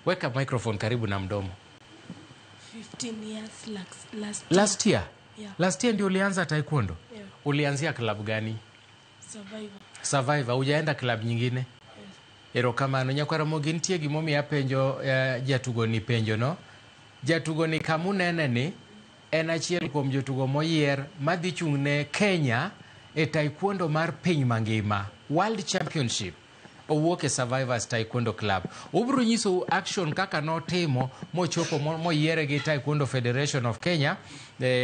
Weka microphone karibu na mdomo. 15 years last Last year? Yeah. Last year ndio ulianza taekwondo? Yeah. Ulianzia club gani? Survivor. Survivor. Hujaenda club nyingine? Yes. Erokamano. Nyakwara nitie gimomiyo apenjo jatugo ni penjo no. Jatugo ni kamunene ni en achiel kuom jotugo moyier madhi chung' ne Kenya e taekwondo mar piny mangima, World Championship. Owuok e Survivors Taekwondo Club. Obiro nyisou action kaka notimo mochopo moyiere gi Taekwondo Federation of Kenya,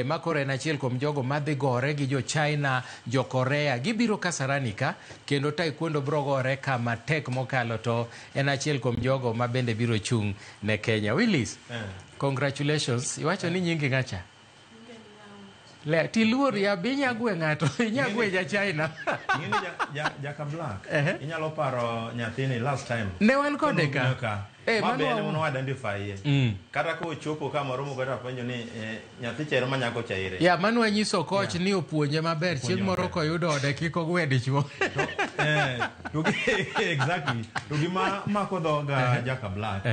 ma koro en achiel kuom jogo madhi gore gi jo China, jo Korea. Gibiro Kasarani ka, kendo taekwondo biro gore kama tek mokalo, to en achiel kuom jogo ma bende biro chung' ne Kenya. Willis, congratulations. Iwacho ni nyingi ng'acha? Le, tiluor ya be inya gwe ng'ato, inya gwe ja China. Ing'eni Jaka Black, inyalo paro nyathini last time. Ne wan kode ka. Ka. Eh, Ma mano be en ema identify ye. Kata kochopo kamoro moko to apenjo ni nyathi chero ma nyako cha ire. Ya, mano wanyiso coach ni opuonje maber, chieng' moro maber. Koyudo ode kik ogwe dichuo. To exactly. To gima mako dhoga Jaka Black.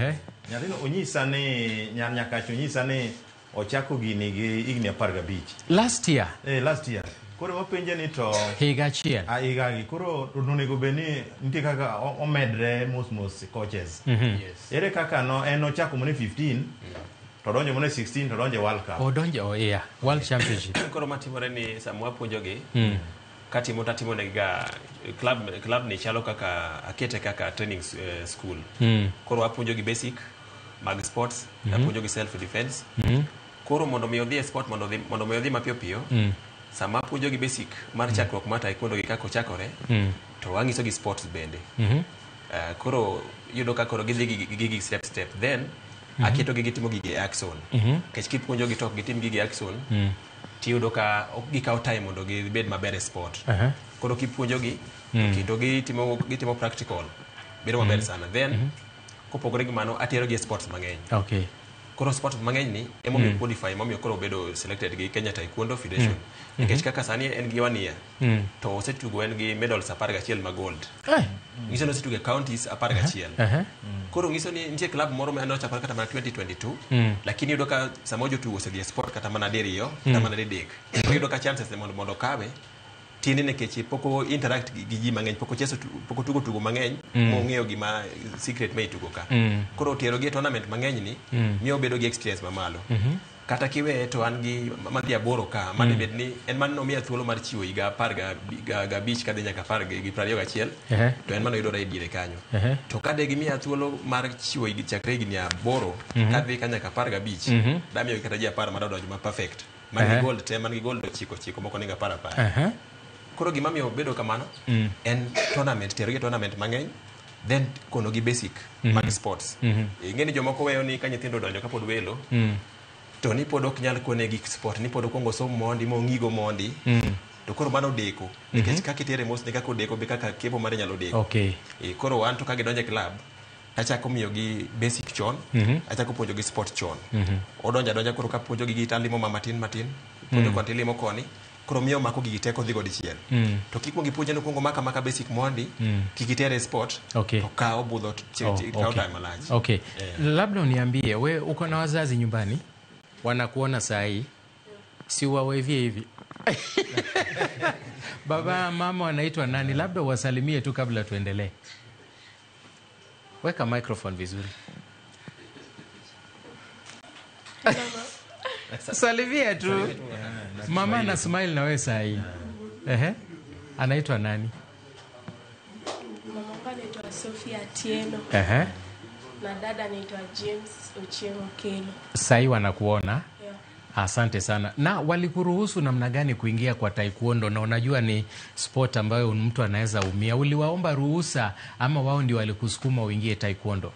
Nyathino onyisa ni nyar Nyakacho onyisa ni ochako gini gi higni 15. Last year, Last year. Koro wapenje ni to higa achiel. A higagi koro to onego bed ni nitie kaka omedre mos mos coaches. Yes. Ere kaka no en ochako mane 15 to donjo mane 16 to donjo e World Cup. Odonjo, oh, yeah, World Championship. Koro matimore ni sama wapuonjogi, katimo tatimo negiga club ni chalo kaka akete kaka training school. Koro wapuonjogi basic mag sports, apuonjogi self defense. Koro mondo mi odhi e sport, mondo mi odhi mapiyo piyo, sama apuonjogi basic mar chakruok mar taekwondo gi kaka ochakore, to wang'isogi sports bende. Koro yudo ka koro gidhi gi gigi step step, then aketogi gitimo gigi e action, nikech kipuonjogi to ok gitim gigi e action, tiyudo ka ok gikawo time mondo gibed maber e sport. Koro kipuonjogi to kendo gitimo practical, bedo maber sana. Then kopogore gi mano, aterogi e sports mang'eny. Koro sport mang'eny ni emomiyo qualify, emomiyo koro obedo selected gi Kenya Taekwondo Federation, nikech kaka sani en gi 1 year to osetugo, en gi medals 11 ma gold. Nyiso ni osetugo e counties 11. Koro nyiso ni nitie club moro ma nochakore kata mana 2022, lakini iyudo ka sama jotugo osedhi e sport kata mana diriyo, kata mana didek, to iyudo ka chances mondo okawe tin, nikech pok o interact gi ji mang'eny, pok ocheso pok otugo tugo mang'eny mong'eyo gima secret ma itugo ka. Koro tero gi e tournament mang'eny ni miyo obedo gi experience mamalo. Kata kiweye to an gi madhi aboro ka mane bed ni en mano nomiya thuolo mar chiwo higa 15 kadhi nyaka apar gi 21. To en mano yudore e diere kanyo. To ka de gimiya thuolo mar chiwo chakre higni 8 kadhi ka nyaka 15, damiyogi kata ji 10 madodonjo ma perfect, man gi gold te, man gi gold ochiko ochiko, moko nigi 10 10. Koro gima miyo bedo kamano en tournament, tero gi e tournament mang'eny, then kono gi basic mag sports. Ing'e ni jomoko weyo ni ka nyithindo odonjo kapod welo, to ni pod ok nyal kone gik sport, ni pod okwongo som mondi mong'igo mondi. To koro mano deko, nikech kaka itere mos ni kaka odeko be kaka kepo mare nyalo deko. Koro an to ka gidonjo e club, achako miyogi basic chon, achako puonjogi sport chon. Odonjo adonja, koro kapuonjogi gi talimo ma matin matin, puonjo koni tilimo koni, koro miyo mako gigi teko dhigo dichiel. To kikwongo ipuonje nokwongo maka maka basic mondi, kik itere e sport, to kawo budho kawo time malach. Okay. Labda uniambie, we uko na wazazi nyumbani wanakuona saa hii, si wawevie hivi? Baba mama wanaitwa nani? Labda wasalimie tu kabla tuendelee. Weka microphone vizuri. Hello, ma. Salimia tu. Mama ana smile na wewe saa hii. Ehe. Anaitwa nani? Mama wangu anaitwa Sophia Atieno Ehe. Na dada anaitwa James Ochieng Okelo. Saa hii wanakuona. Yeah. Asante sana. Na walikuruhusu namna gani kuingia kwa taekwondo? Na unajua ni sport ambayo mtu anaweza umia. Uliwaomba ruhusa ama wao ndio walikusukuma uingie taekwondo?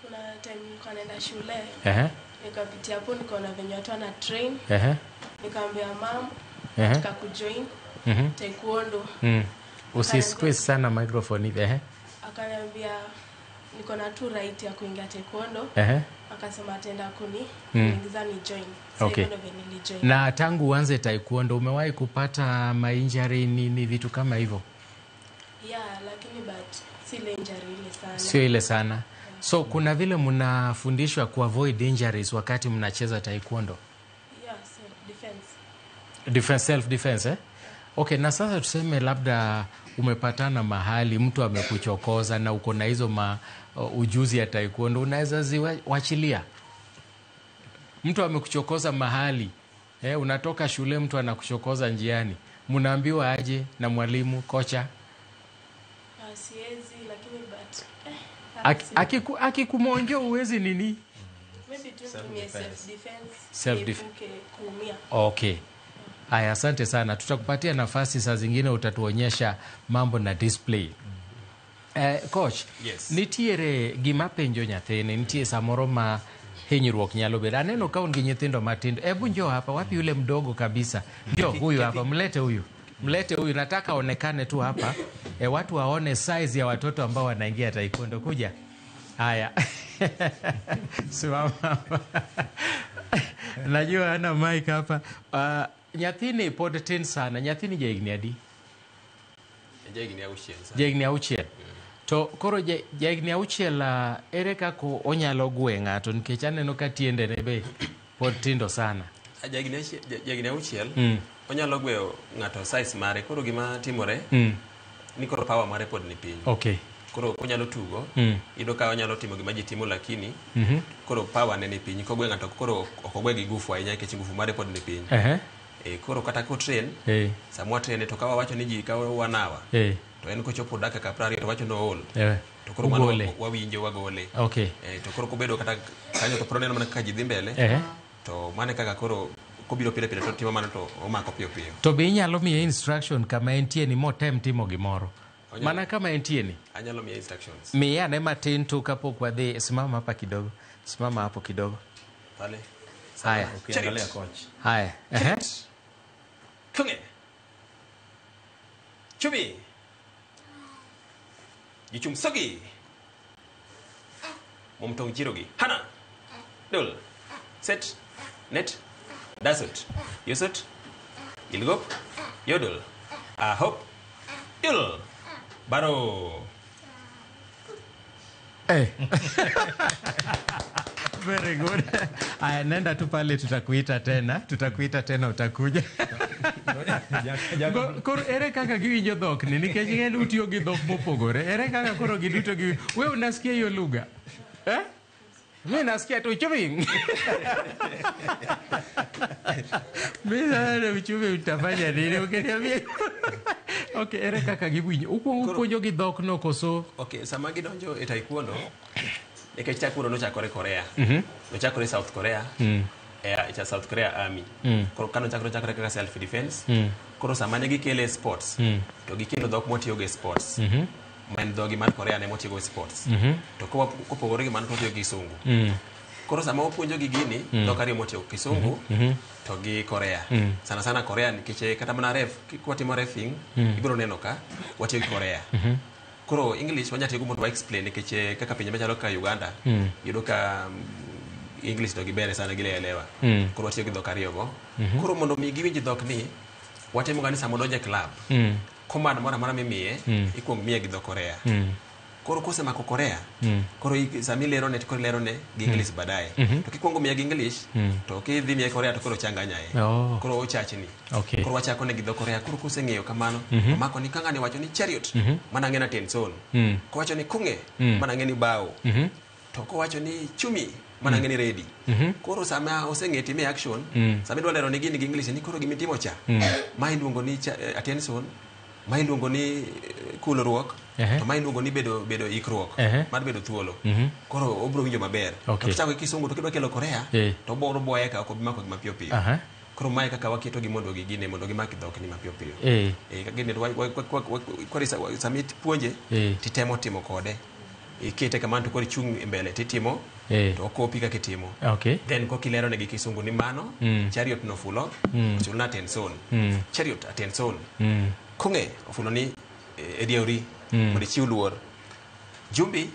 Kuna time nilikuwa naenda shule, nikapitia hapo, nikaona venye watu wana train, nikaambia mam nataka kujoin taekwondo. Usisqueeze sana microphone hivi. Ehe. Akaniambia niko na tu right ya kuingia taekwondo. Akasema ataenda kuniingiza ni join. Sasa hivyo ndo venye nilijoin. Na tangu uanze taekwondo umewahi kupata mainjury, nini, vitu kama hivyo? Yeah, lakini but si ile injury ile sana. Sio ile sana. So kuna vile mnafundishwa kuavoid injuries wakati mnacheza taekwondo? Yeah, self defense. Defense, self defense, eh? Okay, na sasa tuseme labda umepatana mahali mtu amekuchokoza na uko na hizo ujuzi ya taekwondo, unaweza ziwachilia? Mtu amekuchokoza mahali, unatoka shule mtu anakuchokoza njiani, mnaambiwa aje na mwalimu, kocha? Siwezi, lakini but Akikumonjo uwezi nini? Maybe tu nitumie self defense. Self defense. Kuumia. Okay. Aya, asante sana. Tutakupatia nafasi saa zingine utatuonyesha mambo na display. Coach, yes. Nitiere gima penjo nyathini, nitie samoro ma hinyruok nyalo bedo. Aneno ka un gi nyithindo matindo. Ebu njoo hapa, wapi yule mdogo kabisa? Njoo huyu hapa, mlete huyu. Mlete huyu, nataka aonekane tu hapa. Watu waone size ya watoto ambao wanaingia taekwondo. Kuja. Haya. Simama hapa. Najua ana mic hapa. Nyathini pod tin sana. Nyathini jahigni adi? Jahigni auchiel. Jahigni auchiel. To koro jahigni auchiel, ere kaka onyalo gwe ng'ato nikech aneno ka tiendene be pod tindo sana. Jahigni auchiel, onyalo gweyo ng'ato size mare. Koro gima timore, ni koro power mare pod ni piny. Okay. Koro onyalo tugo, iyudo ka onyalo timo gima ji timo lakini, koro power ne ni piny. Kogwe ng'ato koro ok ogwe gi ngufu ahinya nikech ngufu mare pod ni piny. Koro kata ko train, sama watrain to ka wawacho ni ji kawo 1 hour, to en kochopo dakika 20 to wacho ni ool. To koro mano wawinjo wagole. Okay. To koro kobedo kata kanyo to pod oneno mana kaka ji dhi mbele. To mano kaka koro kobiro pile pile to timo mano to omako piyo piyo. To be inyalo miye instruction kama entie ni motem timo gimoro? Mana kama entie ni? Anyalo miye instructions. Miye ane matin tu kapok wadhi. Simama hapa kidogo. Simama hapo kidogo. Pale. Haya. Ukiangalia coach. Haya. Kunge. Chumi. Jichum sogi. Momtong jirogi. Hana. Dul. Set. Net. Dasut. Yusut. Ilgop. Yodul. Ahop. Yul. Baro. Hey. Very good. Aya, nenda tu pale, tutakuita tena. Tutakuita tena, utakuja. Koro ere kaka giwinjo dhok ni nikech ng'eny utiyo gi dhok mopogore. Ere kaka koro giduto gi we unasikia hiyo lugha? Eh? Mimi nasikia tu uchumi. Mimi sasa uchumi utafanya nini ukiniambia? Okay, ere kaka giwinjo. Ukuongo puonjo gi dhok no koso? Okay, sama gidonjo e taekwondo, nikech taekwondo nochakore Korea. Nochakore South Korea. Cha South Korea Army. Koro kano chakore kaka self defense. Koro sama ne gikele sports, to gikelo dhok motiyogo e sports. Ma en dhogi mar Korea ne motiyogo e sports. To kopogore gi mano to otiyo gi Kisungu. Koro sama wapuonjo gi gini, dhok ariyo motiyogo, Kisungu to gi Korea. Sana sana Korea nikech kata mana ref, kwatimo refing, ibiro neno ka watiyo gi Korea. Koro English wanyalo tiyogo mondo wa explain nikech kaka pinje machalo kaka Uganda, yudo ka English to gibere sana gileelewa. Koro watiyo gi dhok ariyogo. Koro mondo mi giwinj dhok ni, watimo ga ni sama odonjo e club, command moro amora mimiye, ikuong miye gi dho Korea. Koro kosemako Korea, koro sama ilerone to koro ilerone gi English baadaye. To kikuongo miye gi English, to kidhi miye Korea to koro changanyaye. Koro ochachni. Okay. Koro wachako ne gi dho Korea. Koro koseng'eyo kamano, omako ni ka ng'ani wacho ni chariot, mana ang'e ni attention. Kowacho ni kunge, mana ang'e ni bao. To kowacho ni chumi, mana ang'e ni ready. Koro sama oseng'e time action, sama idwa lero ne gini gi English ni koro gimitimo cha, ma iluongo ni attention, ma iluongo ni kulruok, to ma iluongo ni bedo ikruok, mar bedo thuolo. Koro obro winjo maber. To kichako gi Kisungu to kidwa kelo Korea, to obro boye ka ok obi mako gima piyo piyo. Koro mae kaka waketo gi mondo gigine mondo gimak dhok ni mapiyo piyo. Gine koro sama ipuonje, titemo timo kode. Ikete kamano to koro ichung' e mbele titimo, to okopi kaka itimo. Then kokilero negi Kisungu ni mano, chariot nofulo, ochulo na attention. Chariot attention. Kong'e ofulo ni edieri, mondo ichiw luor. Jumbi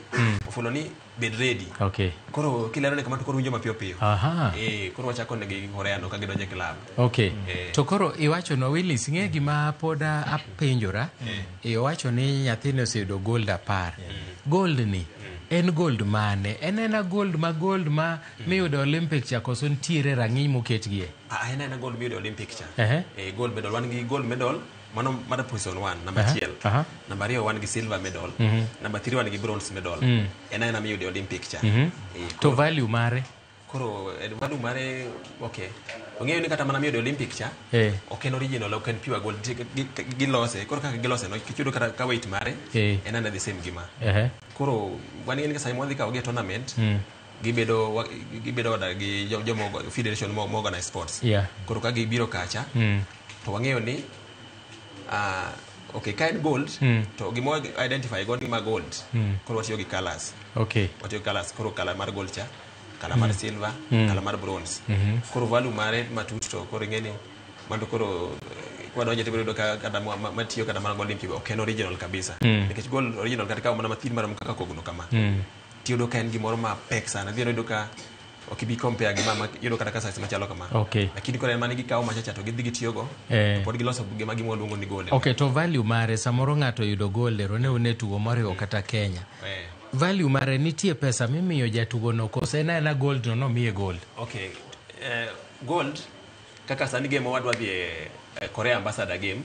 ofulo ni Bed ready. Okay. Koro kilero ne kama to koro winjo mapiyo piyo. Aha. Koro wachako negi Korea no ka gidonjo e club. Okay. To koro iwacho no Willis, ng'e gima pod apenjora. Iwacho ni nyathini oseyudo gold 10. Gold ni en gold mane? En ena gold ma miyudo Olympic cha koso nitiere rang'iny moketgie? En ena gold miyudo Olympic cha. Gold medal, wan gi gold medal mano mar position 1 namba 1. Namba 2 wan gi silver medal. Namba 3 wan gi bronze medal. En ena miyudo Olympic cha. To value mare? Koro value mare okay. Ong'eyo ni kata mana miyudo Olympic cha ok en original, ok en pure gold, gilose. Koro kaka gilose no kichudo kata ka weight mare en ana the same gima. Koro wan gi sama wadhi kawo gi tournament gibedo oda gi jomo federation mo organize sports. Koro ka gibiro kacha to wang'eyo ni okay, ka en gold to gimo identify go ni ma gold. Koro watiyo gi colors. Okay. Watiyo gi colors, koro color mar gold cha, color mar silver, color mar bronze. Koro value mare matut to koro ing'eni mando koro kwadonje to ibiro ka kata matiyo kata mana gold Olympic ok en original kabisa. Nikech gold original kata ka mana mathin marom kaka kogno kama. Tiyudo ka en gimoro mapek sana. Dhi yudo ka ok ibi compare gi mama yudo kata ka size machalo kama. Okay. Lakini koro en mane gikawo machacha to gidhi gitiyogo to pod giloso gima gima luongo ni gold. Okay, to value mare samoro ng'ato yudo gold ero ne une tugo moriwo kata Kenya. Value mare nitie pesa mimiyo jatugo no koso en aena gold no nomiye gold? Okay. Gold kaka sani game wadwa dhi e Korea Ambassador game.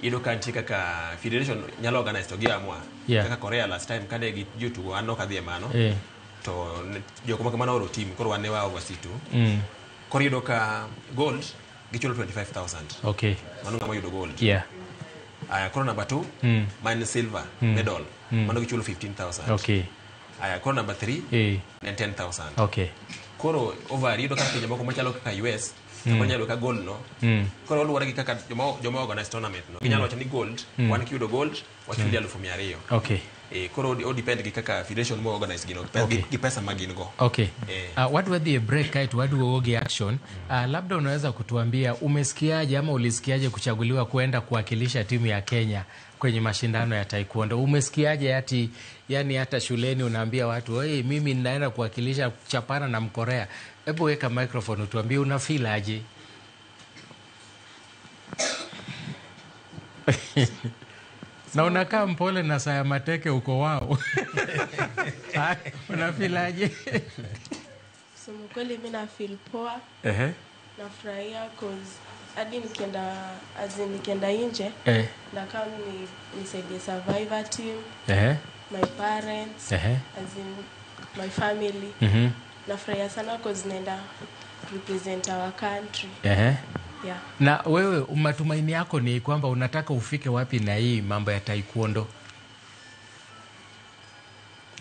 Iyudo ka nitie kaka federation nyalo organize to giamua. Kaka Korea last time kane gi jotugo an ok adhi e mano. To jok moko mane oro team koro wan ne wa overseas tu. Koro iyudo ka gold gichulo 25,000. Okay. Mano ng'ama oyudo gold. Yeah. Aya koro number 2 ma en silver medal. Mano gichulo 15,000. Okay. Aya koro number 3 en 10,000. Okay. Koro over iyudo ka pinje moko machalo kaka US mm. Nyalo ka gold no. Koro luwore gi kaka joma organize tournament no. Ginyalo wacho ni gold, wan kiyudo gold wachuli 200,000. Okay. Koro o depend gi kaka federation mo organize gino, gi pesa ma gin go. Okay. Wadwa dhi e break kae to waduogo gi action. Labda unaweza kutuambia umesikiaje ama ulisikiaje kuchaguliwa kwenda kuwakilisha timu ya Kenya kwenye mashindano ya taekwondo? Umesikiaje ati yani hata shuleni unaambia watu, "Hey, mimi ninaenda kuwakilisha chapana na Mkorea." Hebu weka microphone utuambie una feel aje? Na unakaa mpole na saya mateke uko wao. Una feel aje? So kweli mimi na feel poa. Nafurahia cause hadi nikienda as in nikienda nje na kama nisaidie survivor team. My parents, as in my family. Nafurahia sana cause naenda represent our country. Yeah. Na wewe matumaini yako ni kwamba unataka ufike wapi na hii mambo ya taekwondo?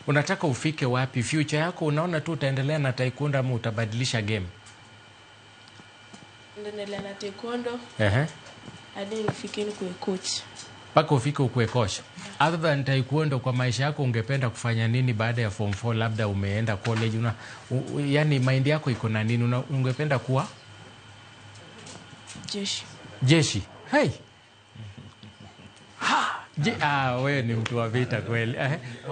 Unataka ufike wapi? Future yako unaona tu utaendelea na taekwondo ama utabadilisha game? Nitaendelea na taekwondo. Hadi nifike nikuwe coach. Mpaka ufike ukuwe coach. Other than taekwondo, kwa maisha yako ungependa kufanya nini baada ya form 4? Labda umeenda college, yani mind yako iko na nini? Ungependa kuwa? Jeshi. Jeshi. Hey. Ha. Wewe ni mtu wa vita kweli.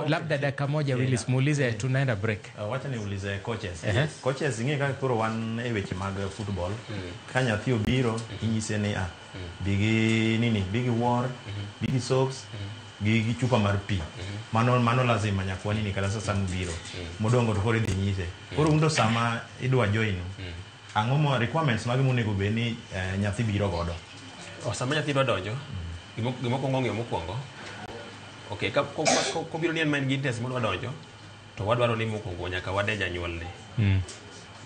Labda dakika moja Willis muulize, tunaenda break. Wacha niulize coaches. Coaches ing'e kaka koro wan e weche mag football. Ka nyathi obiro inyise ni bigi nini, bigi war, bigi socks, gi chupa mar pi. Mano lazima nyaka nini kata sasa mbiro. Modongo to koro idhi nyise. Koro undo sama idwa join. Ang'o mo requirements mag monego bed ni nyathi biro godo? Sama nyathi dwa donjo, gima okuongo ng'iyo mokwongo. Okay, ka kobiro ni en man gi interest modwa donjo, to wadwaro ni mokwongo nyaka wade janyuolne.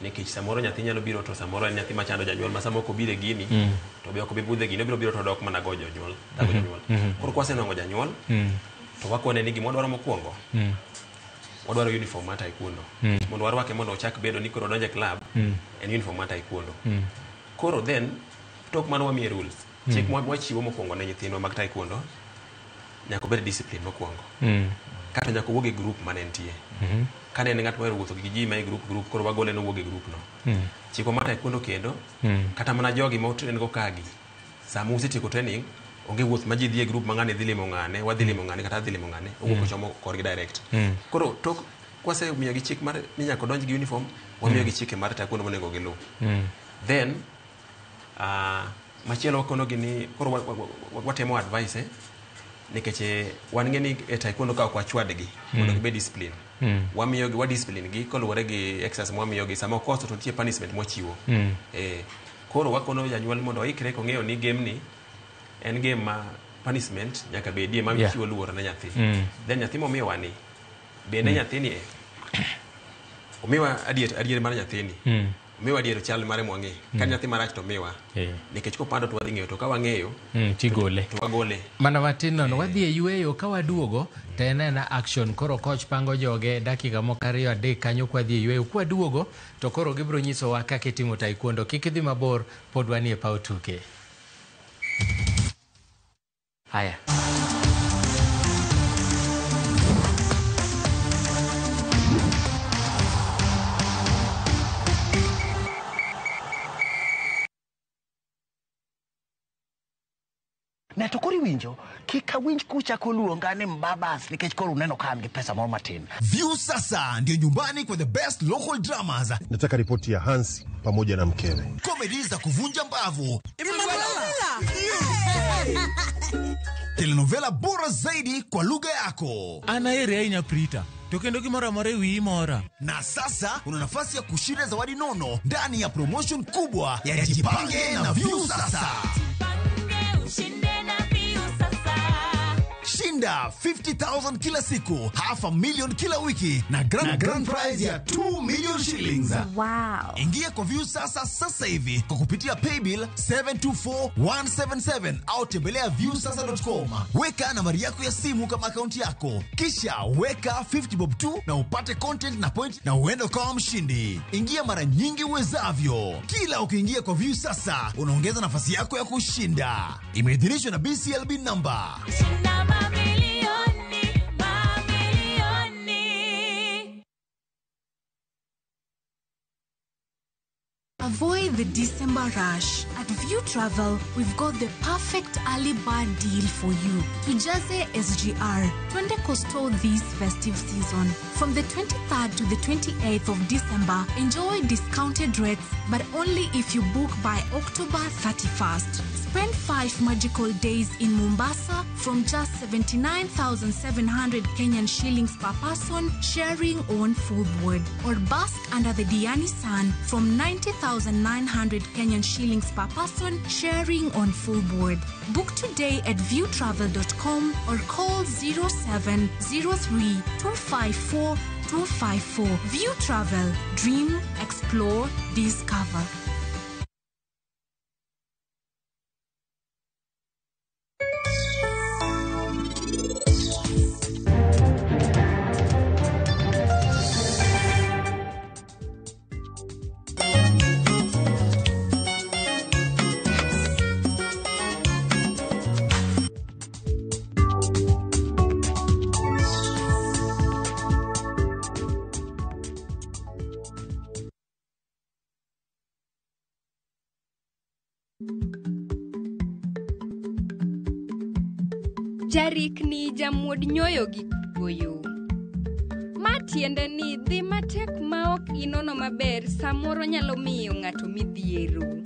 Nikech samoro nyathi nyalo biro to samoro en nyathi machando janyuol ma samoro kobiro e gini, to be ok obi budhe gini, obiro biro to odok mana go jonyuol, thago jonyuol. Koro kwasenwang'o janyuol, to wakone ni gima wadwaro mokwongo, wadwaro uniform mar taekwondo. Mondo warwake mondo ochak bedo ni koro odonjo e club, en uniform mar taekwondo. Koro then, tok mano wamiye rules. Chik mwachiwo mokwongo ne nyithindwa mag taekwondo, nyaka obed discipline mokwongo. Kato nyaka owuog e group mane entie. Kane en ng'at mohero wuotho gi ji ma e group, koro wagole nowuog e group no. Chikwa mar taekwondo kendo, kata mana jogi ma otrain go kagi, sama usetieko training, onge wuoth ma ji dhi e group ma ng'ane dhi limo ng'ane, wadhi limo ng'ane kata adhi limo ng'ane, owuok ochomo korgi direct. Koro tok Kwase miyo gi chik mar ni nyaka odonj gi uniform, wamiyo gi chike mar taekwondo monego giluw. Then machielo wakono gi ni koro watemo advice nikech wan ng'e ni e taekwondo ka ok wachwadgi mondo gibed discipline. Wamiyo gi wa discipline gi koluwore gi exercise mwamiyo gi sama okoso to nitie punishment mwachiwo. Koro wakono janyuol mondo oikre kong'eyo ni game ni en game ma punishment nyaka bedie ma chiwo luor ne nyathi. Then nyathi momiyowa ni bende nyathini omiwa adier mar nyathini. Omiwa adier chal mare mwang'e. Ka nyathi marach to miwa. Nikech kopando to wadhi ng'eyo to ka wang'eyo tigole. To wagole. Mana matin nono wadhi e yueyo ka waduogo to en ena action koro coach pango joge dakika moko 2-3 kanyo kwadhi e yueyo kwaduogo to koro gibiro nyisowa kaka itimo taekwondo. Kik idhi mabor pod wanie paw tuke. Haya. Ne to koro iwinjo kik awinj kuchako luonga ni mbabas nikech koro uneno ka an gi pesa moro matin. Viusasa ndio nyumbani kwa the best local dramas. Nataka ripoti ya Hansi pamoja na mkewe. Comedy za kuvunja mbavu. Telenovela bora zaidi kwa lugha yako. Ana ere ahinya Prita. To kendo gimoro amora e wiyi mora. Na sasa una nafasi ya kushinda zawadi nono ndani ya promotion kubwa ya Jipange na Viusasa. Shinda 50,000 kila siku, 500,000 kila wiki na grand prize ya 2 million shillings. Wow. Ingia kwa Viusasa sasa hivi kwa kupitia paybill 724177 au tembelea viusasa.com. Weka nambari yako ya simu kama akaunti yako. Kisha weka 50 bob 2 na upate content na point na uende ukawa mshindi. Ingia mara nyingi uwezavyo. Kila ukiingia kwa Viusasa unaongeza nafasi yako ya kushinda. Imeidhinishwa na BCLB number. Shinda mamilioni. Avoid the December rush. At View Travel, we've got the perfect early bird deal for you. Tujaze SGR, twende Coastal this festive season. From the 23rd to the 28th of December, enjoy discounted rates, but only if you book by October 31st. Spend 5 magical days in Mombasa from just 79,700 Kenyan shillings per person, sharing on full board. Or bask under the Diani sun from 90,900 Kenyan shillings per person, sharing on full board. Book today at viewtravel.com or call 0703 254 254. View Travel. Dream, explore, discover. Jarikni jamuod nyoyo gi kuoyo. Ma tiende ni dhi matek ma ok inono maber samoro nyalo miyo ng'ato midhiero.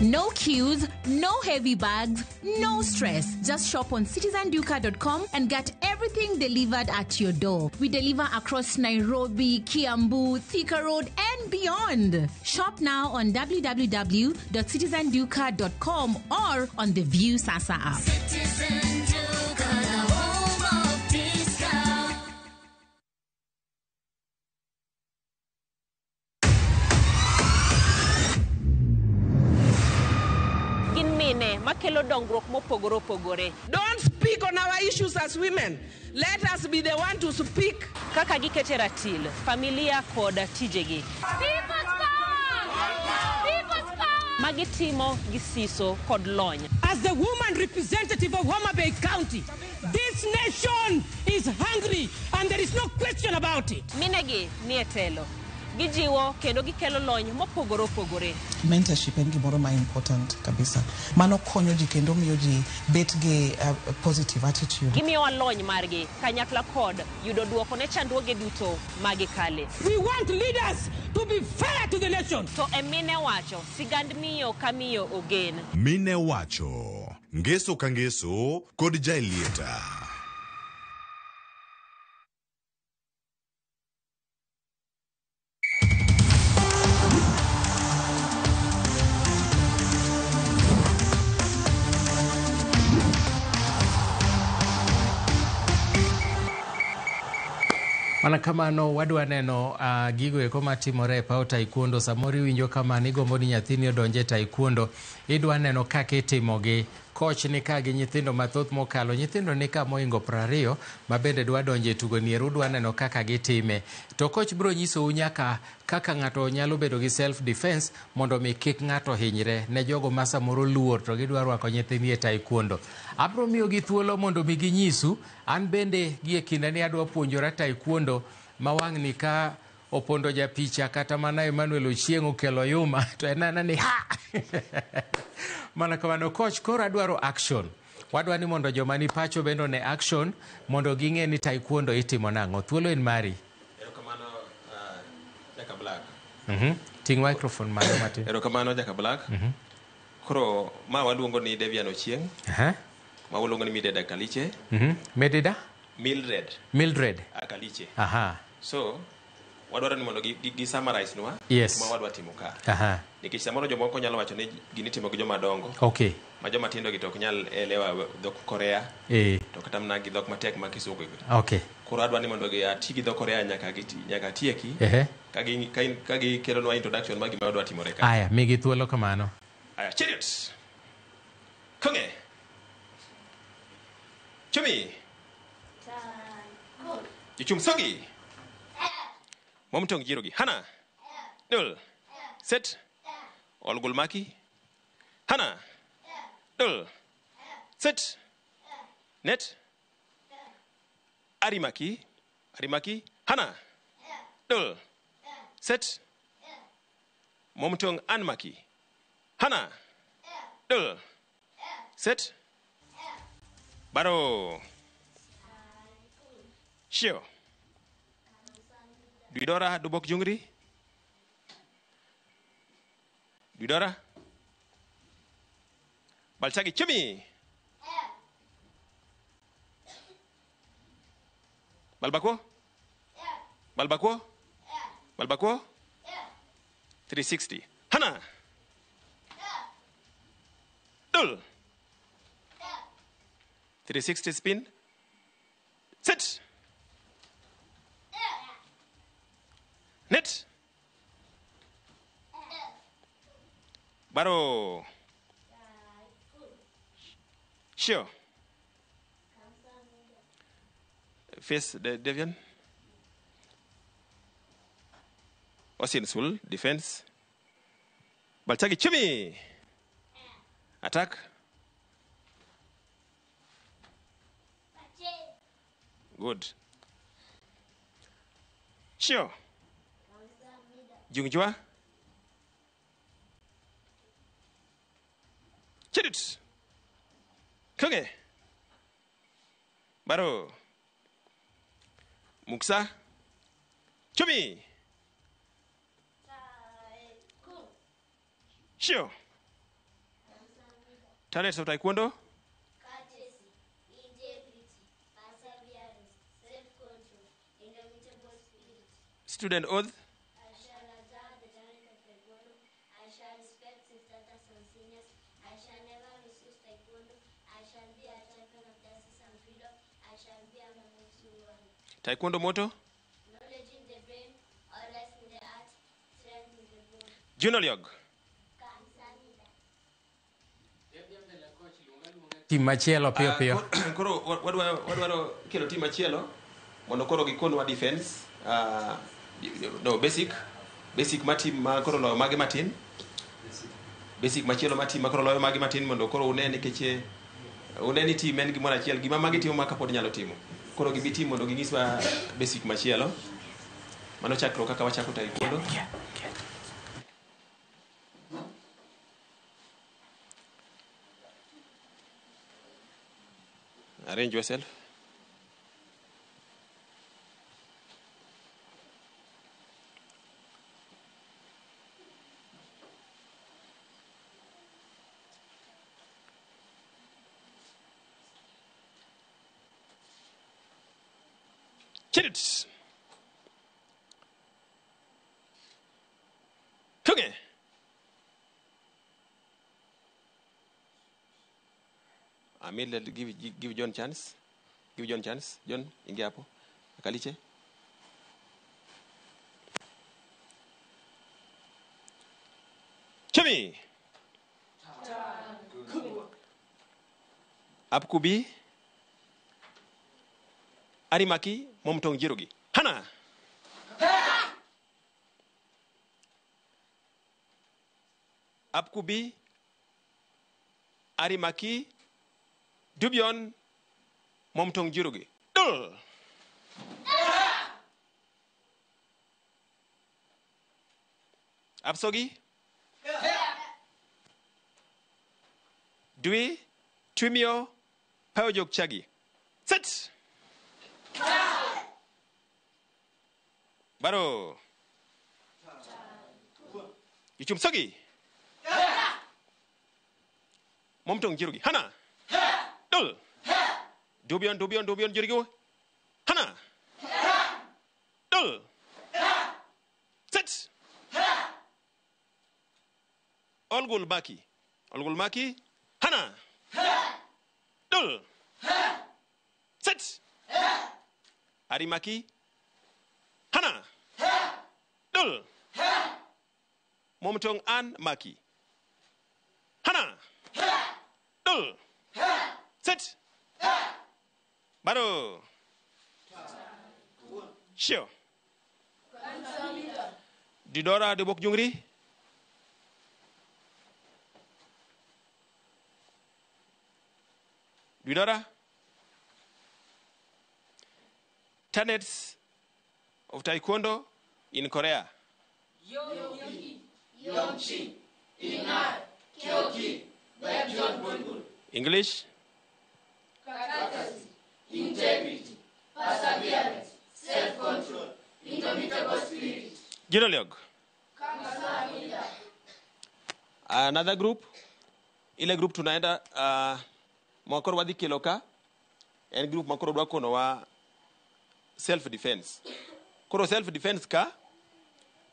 No queues, no heavy bags, no stress. Just shop on citizenduka.com and get everything delivered at your door. We deliver across Nairobi, Kiambu, Thika Road, and beyond. Shop now on www.citizenduka.com or on the View Sasa app. Citizen Duka, the home of discount. Makelo dongruok mopogore opogore. Don't speak on our issues as women. Let us be the one to speak. Kaka gikete ratil, familia kod tijegi. People's power! People's power! Magitimo gi siso kod lony. As the woman representative of Homa Bay County, this nation is hungry and there is no question about it. Minegi ni e telo. Gijiwo kendo gikelo lony mopogore opogore. Mentorship en gimoro ma important kabisa. Mano konyo ji kendo miyo ji bet gi positive attitude. Gimiyowa lony margi kanyakla kod yudo duoko ne chandruoge duto ma gikale. We want leaders to be fair to the nation. To e Mine Wacho, sigand miyo ka miyo ogen. Mine Wacho, ngeso ka ngeso kod Jaelieta. Mana kamano wadwa neno gigo eko matimore e paw taekwondo. Samoro iwinjo kama nigombo ni nyathini odonje taekwondo, idwa neno kaka itimogi. Coach ni ka gi nyithindo mathoth mokalo, nyithindo ni ka moingo 20 ma bende dwa donje tugo ni udwa neno kaka gitime. To coach biro nyisou nyaka kaka ng'ato nyalo bedo gi self defense mondo mi kik ng'ato hinyre ne jogo ma samoro luor to gidwa rwako nyithindi e taekwondo. Abro miyogi thuolo mondo mi ginyisu, an bende gie kindeni adwa puonjora taekwondo ma wang'ni ka opondo japicha kata mana Emmanuel Ochieng' okelo yuma to en anena ni ha! Mana kamano coach, koro adwaro action. Wadwa ni mondo joma ni pacho bende one action mondo ging'e ni taekwondo itimo nang'o. Thuolo en mari. Erokamano Jaka Black. Ting' microphone malo matin. Erokamano Jaka Black. Koro ma waluongo ni Devian Ochieng'. Ma waluongo ni Mildred Akaliche. Medida? Mildred. Mildred. Akaliche. Aha. So wadwaro ni mondo gi summarize nwa. Yes. Ma wadwa timo ka. Nikech samoro jomoko nyalo wacho ni gini timo gi joma dongo. Okay. Ma joma tindo gi to ok nyal elewa dhok Korea. To kata mana gi dhok matek ma Kisungu. Okay. Koro adwa ni mondo gi ati gi dhok Korea nyaka tieki. Ka gi kelonwa introduction mar gima wadwa timore ka. Aya, migi thuolo kamano. Aya, chariot. Konge. Chumi. Jichum sogi. Momtong jirogi. Hana. Dul. Set. Olgul maki. Hana. Dul. Set. Net. Arimaki. Arimaki. Hana. Dul. Set. Momtong anmaki. Hana. Dul. Set. Baro. Shio. Duidora dubok jungri. Duidora. Balchagi chumi. Balbako. Balbako. Balbako. 360. Hana. Dul. 360 spin. Sit. Net. Baro. Shio. Face the Devian. Osin Sul, defense. Balchagi Chumi. Attack. Good. Shio. Jungjua. Chidut. Kunge. Baro. Muksa. Chumi. Shio. Talents of Taekwondo. Courtesy, integrity, perseverance, self-control, indomitable spirit. Student oath. I shall adore the talent of Taekwondo. I shall respect instructors and seniors. I shall never misuse Taekwondo. I shall be a champion of justice and freedom. I shall be a man of warrior. Taekwondo motto. Knowledge in the brain, always in the heart, strength in the bone. Junoliog. Tim machielo piyo piyo. Koro wadwaro kelo tim machielo mondo koro gikonwa defense, no basic ma tim ma koro loyo mage matin. Basic machielo ma tim ma koro loyo mage matin mondo koro une nikech une ni tim en gimoro achiel, gima magi timo ma kapod nyalo timo. Koro gibi tim mondo ginyiswa basic machielo. Mano chakruok kaka wachako taekwondo. Arrange yourself. Chirit. Kuge. Amil, give John chance. Give John chance. John, ingia hapo. Akaliche. Chimi. Apkubi. Arimaki momtong jirogi. Hana. Apkubi. Arimaki Dubion momtong jirogi. Dul. Apsogi. Dui Tumio Paojok Chagi. Set. Baro. Ichum sogi. Momtong jirogi. Hana. Dul. Dubion dubion dubion jirogi. Hana. Dul. Set. Olgul maki. Olgul maki. Hana. Dul. Set. Arimaki. Hana. Dul. Momtong an maki. Hana. Dul. Set. Baro. Shio. Didora de bok jungri. Didora. Tenets of Taekwondo in Korea. Yoki, Yongchi, Inga, Kyoki, Baekjeon. English. Courtesy, integrity, perseverance, self-control, indomitable spirit. Jiroliog. Another group. Ile group tunaenda mwakoro wadhi kelo ka en group makoro dwa kono wa self defense. Koro self defense ka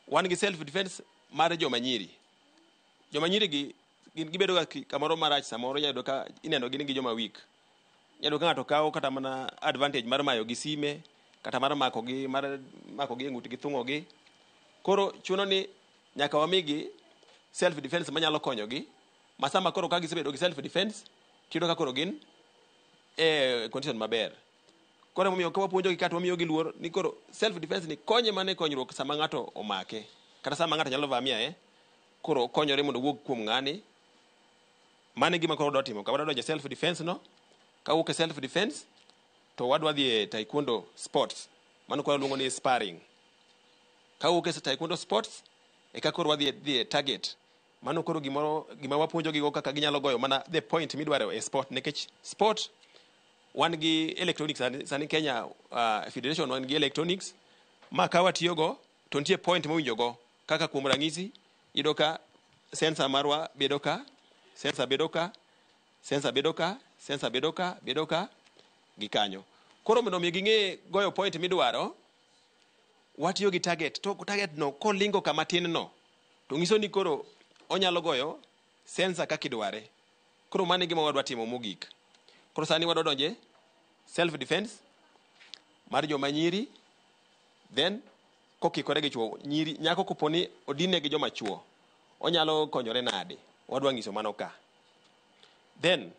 wan gi self defense mar joma nyiri. Joma nyiri gi gibedo ga kamoro marach samoro iyudo ka ineno gin gi joma weak. Iyudo ka ng'ato kawo kata mana advantage mar mayo gi sime kata mar mako gi e ng'utgi thung'o gi. Koro chuno ni nyaka wamigi self defense manyalo konyogi. Ma sama koro ka gisebedo gi self defense tiyudo ka koro gin e condition maber. Koro momiyo ka wapuonjogi kata wamiyogi luor ni koro self defense ni konye mana e konyruok sama ng'ato omake kata sama ng'ato nyalo vamia koro konyore mondo owuog kuom ng'ani. Mano e gima koro wadwa timo ka wadwa donjo e self defense no. Kawuok e self defense to wadwa dhi e taekwondo sports. Mano koro waluongo ni sparring. Kawuok e taekwondo sports eka koro wadhi e target. Mano koro gimoro gima wapuonjogigo kaka ginyalo goyo mana the point midwaro e sport nikech sport wan gi electronics sani Kenya Federation wan gi electronics ma ka watiyogo to nitie point mowinjogo kaka kuom ranyisi iyudo ka sensor marwa bedo ka, sensor bedo ka, sensor bedo ka, sensor bedo ka, bedo ka gi kanyo. Koro mondo mi ging'e goyo point midwaro watiyo gi target to target no kolingo kama tin no to nyiso ni koro onyalo goyo sensor kaka idware. Koro mano e gima wadwa timo mogik. Koro sani wadwa donje self defense mar joma nyiri then kokikore gi chuo nyiri nyako koponi odine gi joma chuo onyalo konyore nade wadwa nyiso mano ka. Then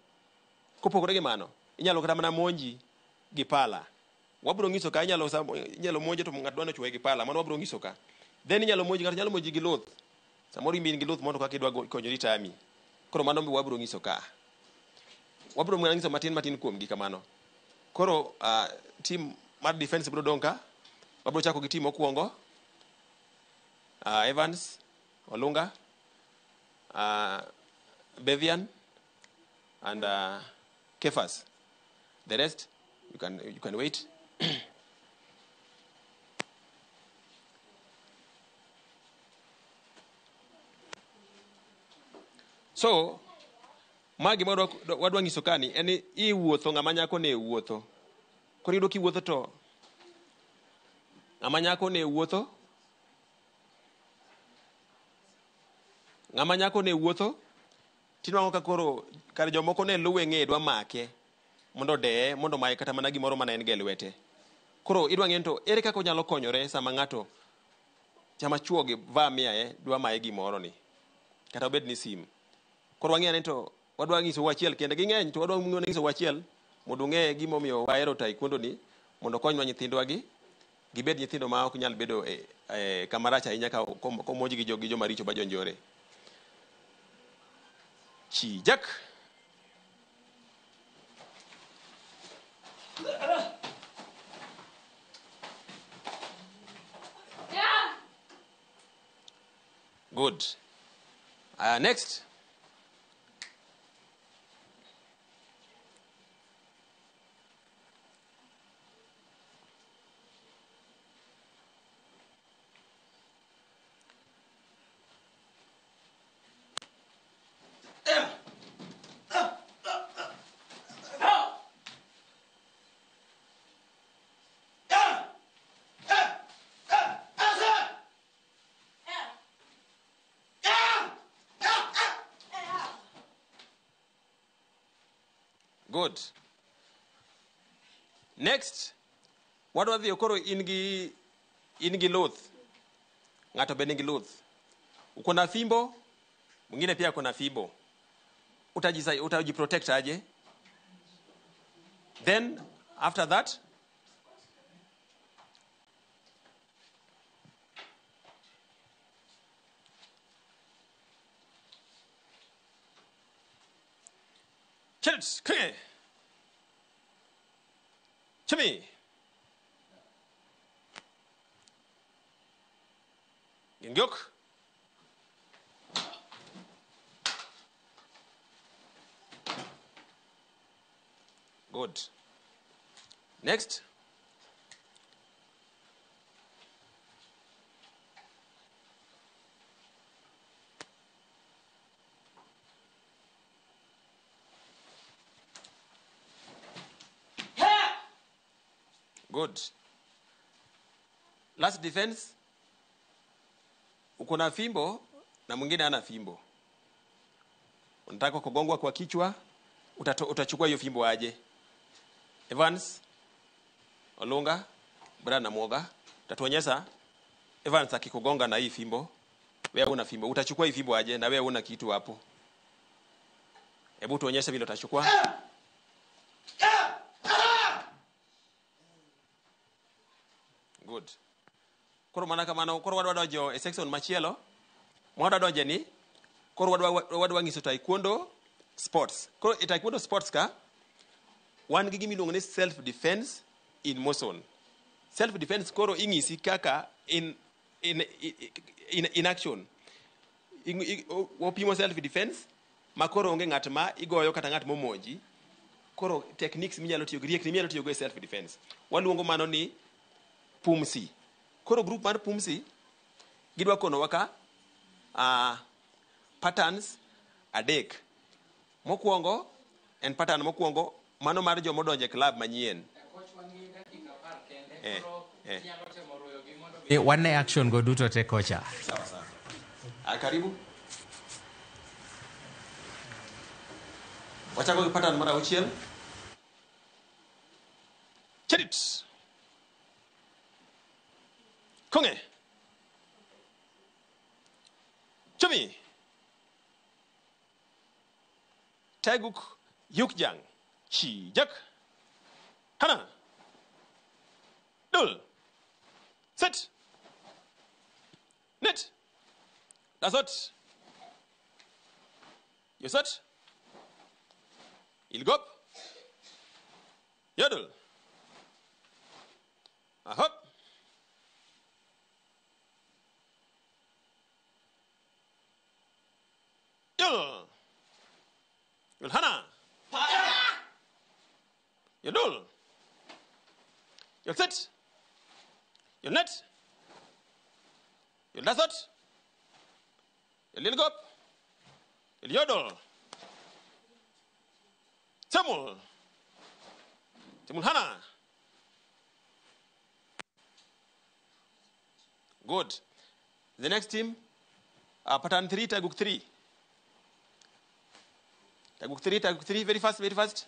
kopogore gi mano inyalo kata mana monji gi pala. Wabiro nyiso ka inyalo monje to ng'ato dwano chuoye gi pala mano wabiro nyiso ka. Then inyalo monji kata nyalo monji gi luth. Samoro in gi luth mondo kaka idwa konyori tami. Koro mano be wabiro nyiso ka. Wabiro nyiso matin matin kuom gi kamano. Koro team mar defense biro dong' ka. Wabiro chako gi team mokwongo. Evans, Olunga, Bevian, and Kefas. The rest, you can wait. So, ma gima wadwa nyiso kani en ni iwuotho ng'ama nyako ne wuotho. Koro iyudo kiwuotho to ng'ama nyako ne wuotho, ng'ama nyako ne wuotho tinwang'o ka koro kar jomoko ne luwe ng'eye dwa make mondo odeye mondo omaye kata mana gimoro mana en go e lwete. Koro idwa ng'e ni to ere kaka onyalo konyore sama ng'ato sama chuo gi vamia dwa maye gimoro ni kata obed ni sim. Koro wang'e ane to wadwa nyisou achiel kende ging'eny to wadwa nyisou achiel mondo ung'e gimomiyo wahero taekwondo ni mondo okonywa nyithindwa gi gibed nyithindo ma ok nyal bedo e kama rach ahinya ka komonj gi gi joma richo ma jonjore. Chijak. Good. Next. Good. Next, wadwa dhiyo koro in gi luth. Ng'ato be nigi luth. Uko na fimbo, mwingine pia ako na fimbo. Utajiprotect aje? Then after that, Church, 크게. 준비. 연격. Good. Next. Good. Last defense. Uko na fimbo na mwingine hana fimbo. Unataka kugongwa kwa kichwa, utachukua hiyo fimbo aje? Evans, Olunga, Brian na Mwoga, utatuonyesha Evans akikugonga na hii fimbo, wewe una fimbo, utachukua hii fimbo aje na wewe una kitu hapo? Hebu tuonyeshe vile utachukua. Good. Koro mana kamano, koro wadwa donjo e section machielo. Mwadwa donje ni, koro wadwa nyiso taekwondo sports. Koro e taekwondo sports ka, wan gi gima iluongo ni self defense in motion. Self defense koro ing'isi kaka in action. Wapimo self defense ma koro onge ng'at ma igoyo kata ng'at momonji. Koro techniques minyalo tiyo go, riekni minyalo tiyo go e self defense. Waluongo mano ni pumsi. Koro group mar pumsi gidwa konowa ka patterns adek. Mokwongo en pattern mokwongo mano mar joma odonjo e club manyien. Wane action go duto te kocha. Sawa sawa. Ah, karibu. Wachako gi pattern mar auchiel. Cherit. Konge. Chumi. Taeguk Yukjang. 시작. 하나, 둘, 셋, 넷, 다섯, 여섯, 일곱, 여덟, 아홉. Yul. Yulhana. Yudul. Yulsit. Yulnet. Yuldasot. Yulilgop. Yulyodol. Temul. Temulhana. Good. The next team, pattern 3, Taguk 3. Taguk 3, Taguk 3, very fast, very fast.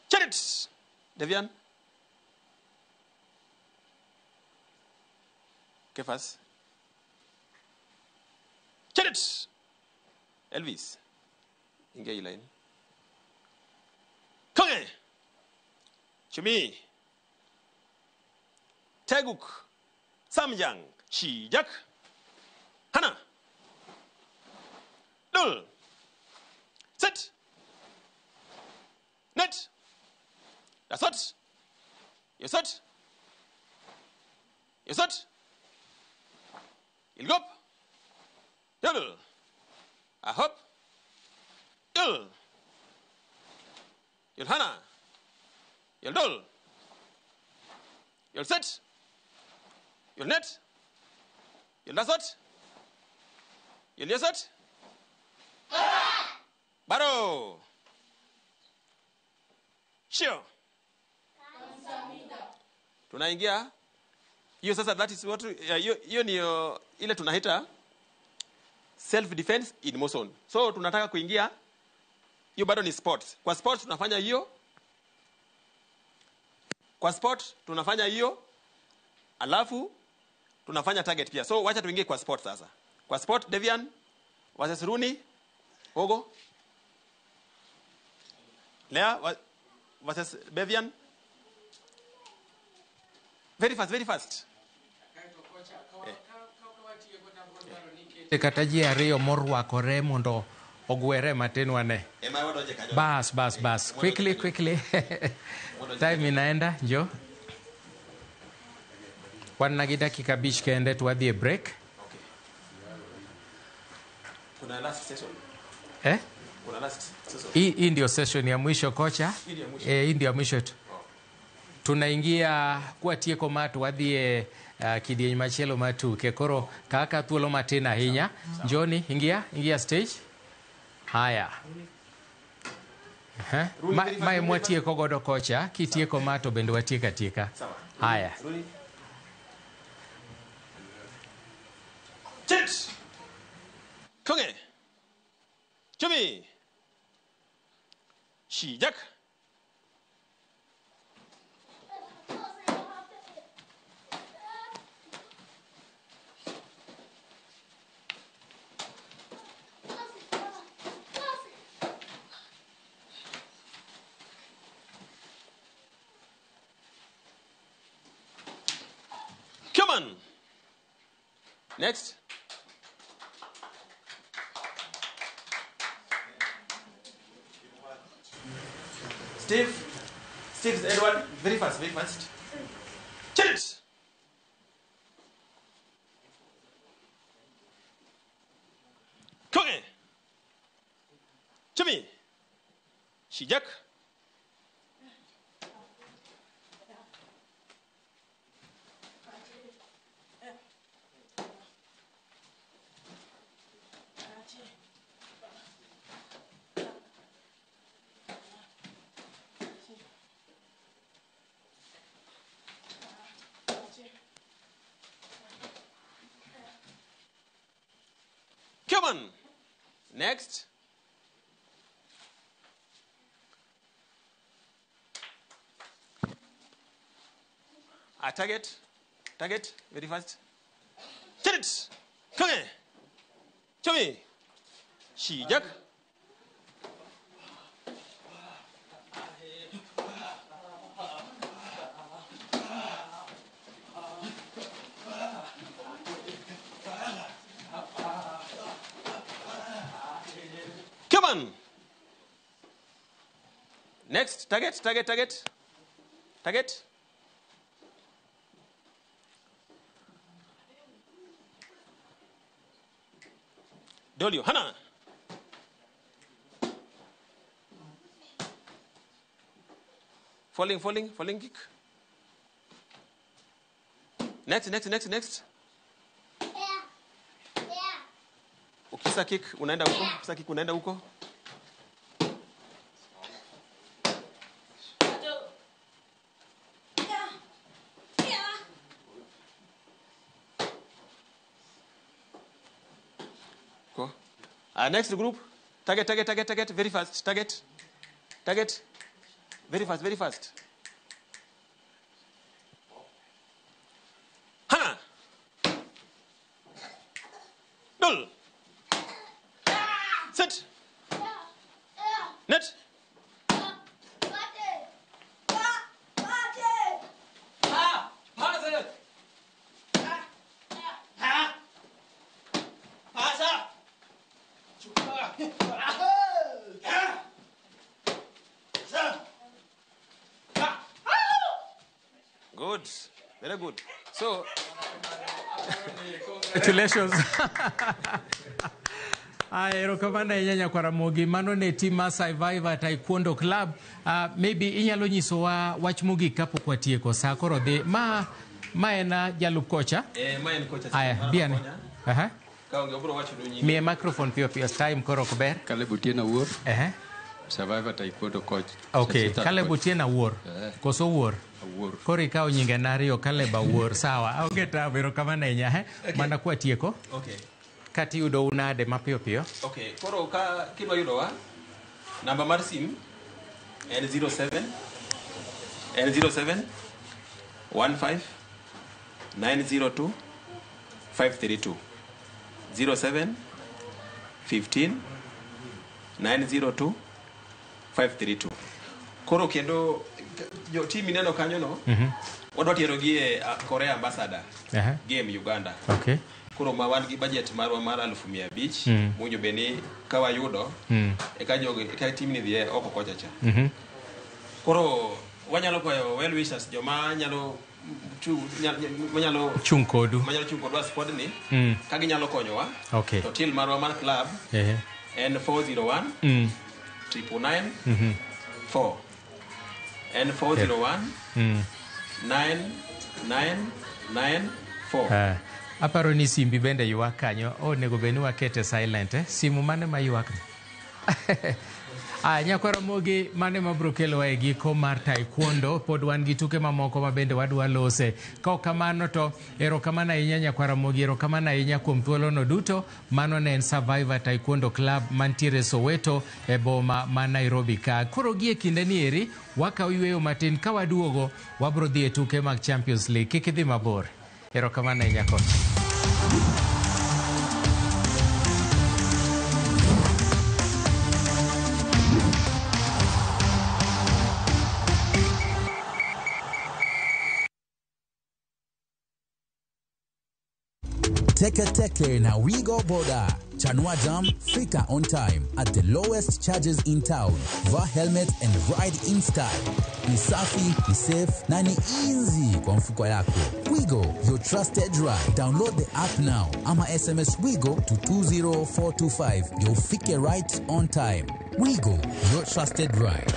Cherit! Devian. Kefas. Cherit! Elvis. Ingia line. Konge! Chumi. Taeguk. Samjang. 시작. 하나. 둘. 셋. 넷. 다섯. 여섯. 여섯. 일곱. 여덟. 아홉. 열. 열하나. 열둘. 열셋. 열넷. 열다섯. 열여섯. 바로. 쉬어. Tunaingia hiyo sasa, that is what hiyo ni ile tunaita self defense in motion. So tunataka kuingia hiyo, bado ni sports. Kwa sports tunafanya hiyo. Kwa sport tunafanya hiyo, alafu tunafanya target pia. So wacha tuingie kwa sport sasa. Kwa sport, Devian versus Rooney, Ogo. Lea versus Bevian. Very fast, very fast. Kata ji ariyo morwakore mondo ogwere matin wane. Bas, bas, bas. Quickly, quickly. Time inaenda, njo. Wan nagi dakika abich kende to wadhi e break. Kuna last session. Eh? Kuna last session. Hii ndio session ya mwisho kocha. Hii ndio ya mwisho tu. Tunaingia kwa tieko ma to wadhi e kidieny machielo mar tuke. Koro kaka thuolo matin ahinya. Njoni, ingia, ingia stage. Haya. Mae mwatieko godo kocha, kitieko ma to bende watieko atieka. Haya. Chit. Konge. Chumi. 시작. Come on. Next. Steve. Steve Edward. Very fast, very fast. Chit. Konge. Chumi. 시작. Come on. Next. A target. Target. Very fast. Chit. Come. Chumi. 시작. Come on. Next, target, target, target. Target. Dolio, hana. Falling, falling, falling kick. Next, next, next, next. Ukisa kick unaenda huko, ukisa kick unaenda huko. Go. Next group. Target, target, target, target. Very fast. Target. Target. Very fast, very fast. Hana. Dul. Sit. Net. Good. Very good. So, congratulations. Aya, erokamano ahinya Nyakwaramogi. Mano ne team mar Survivor Taekwondo Club. Maybe inyalo nyisowa wach mogik kapok watieko. Sa koro dhi. Ma en jalup kocha? Ma en kocha. Aya, bi ane. Aha. Ka onge obiro wacho nu nyinge. Miye microphone piyo piyo. Time koro ok ber. Caleb Otieno Awuor. Survivor Taekwondo coach. Okay, Assistant Caleb coach. Otieno Awuor. Koso Wuor? Awuor. Koro ikawo nyinge ariyo, Caleb Awuor. Sawa. Onge tabu, erokamano ahinya. Okay. Mana kwatieko. Okay. Kati yudo unade mapiyo piyo. Okay, koro ka kidwa yudowa, namba mar sim en 07 en 07 15 902 532 07 15 902 532. Koro kendo jo team mineno kanyo no, wadwa terogi e Korea Ambassador game Uganda. Okay. Koro ma wan gi budget marwa mar 500,000 mowinjo bed ni ka wayudo eka jogi eka team ni dhi oko kocha cha. Koro wanyalo kwayo well wishers joma nyalo manyalo chung kodu. Manyalo chung kodwa squad ni ka ginyalo konyowa. Okay. To till marwa mar club en 401 999 4 en 401 9994. Aparo ni simbi bende ywak kanyo. Onego bed ni wakete silent, eh? Simu mane ma ywak ni? Nyakwaramogi mane mabiro kelowa e giko mar taekwondo. Pod wan gi tuke mamoko ma bende wadwa lose. Ka ok kamano to erokamano ahinya Nyakwaramogi, erokamano ahinya kuom thuolono duto. Mano ne en Survivor Taekwondo Club mantiere Soweto e boma ma Nairobi ka. Koro gie kinde ni eri wakawo yweyo matin, ka waduogo wabro dhi e tuke mag Champions League. Kik idhi mabor. Erokamano ahinya kocha. Teke Teke na Wigo Boda. Chanua Jam, fika on time at the lowest charges in town. Vaa helmet and ride in style. Ni safi, ni safe na ni easy kwa mfuko yako. Wigo, your trusted ride. Download the app now ama SMS Wigo to 20425. You'll fike right on time. Wigo, your trusted ride.